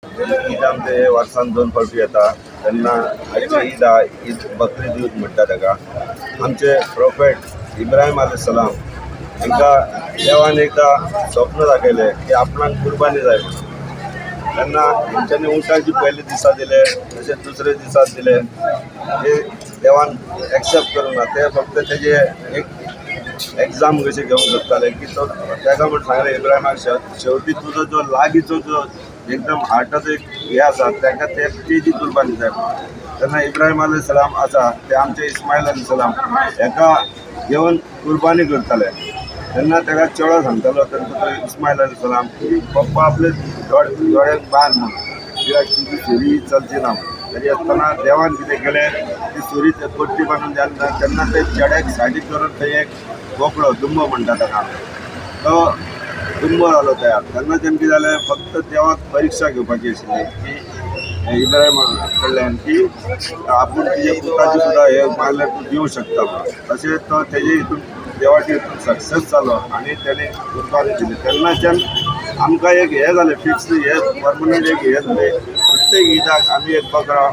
ईद आमचे वर्सान 2 फावटी येता तेन्ना आयची ईद ईद बकरी ईद म्हणटा ताका. आमचे प्रोफेट इब्राहिम अलैहि सलाम हांकां देवान एकदां स्वप्न दाखयलें की आपणाक कुर्बानी जाय म्हणून. तेन्ना तेंच्यांनी उंटाची पयले दिसा दिले, तशें दुसरे दिसा दिले, ते देवान एक्सेप्ट करूंक ना. ते फक्त तेजे एक एग्जाम कशें घेवंक सोदताले की तो ताका म्हण सांगलें इब्राहिमाक, शेवटी तुजो जो लागींचो जो एकदम हार्टाचो एक हें आसा ताका ते तेजी कुर्बानी जाय. तेन्ना इब्राहिम अलैहि सलाम आसा ते आमचे इस्मायल अलैहि सलाम हेका घेवन कुर्बानी करताले. तेन्ना ताका चेडो सांगतालो तेंचो तो इस्मायल अलैहि सलाम की पप्पा आपले दोळ्याक बांद म्हणून, कित्याक तुजी सुरी चलची ना म्हणून. तरी आसतना देवान कितें केलें, ती सुरी पट्टी बांदून जाली ना तेन्ना ते चेड्याक सायडीक करून थंय एक बोकडो दुंबो म्हणटा ताका, तो दुंबो जालो तयार. तेन्ना तेणें कितें जालें, फक्त देवाक परिक्षा घेवपाची आशिल्ली की इब्राहिमा कडल्यान की आपूण तुजे पुताची सुद्दां हे मागल्यार तूं दिवंक शकता म्हणून. तशें तो तेजे हितून देवाचे हितून सक्सेस जालो आनी तेणें कुर्बानी दिली. तेन्नाच्यान आमकां एक हें जालें फिक्स, हें परमनंट एक हें जालें, प्रत्येक ईदाक आमी एक बकरा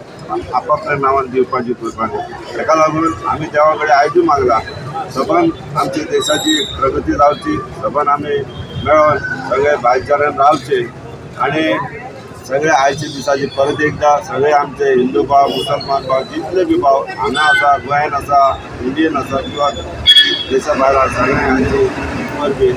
आपापल्या नांवान दिवपाची कुर्बानी. ताका लागून आमी देवा कडेन आयजूय मागलां सबंद आमची देशाची प्रगती जावची, सबंद आमी मेळोन सगळे भाईचाऱ्यान रावचे आनी सगळे आयच्या दिसाची परत एकदां सगळे आमचे हिंदू भाव, मुसलमान भाव, जितले बी भाव हांगा आसा, गोंयान आसा, इंडियन आसा किंवा देशा भायर आसा, सगळे आमचे वरवीं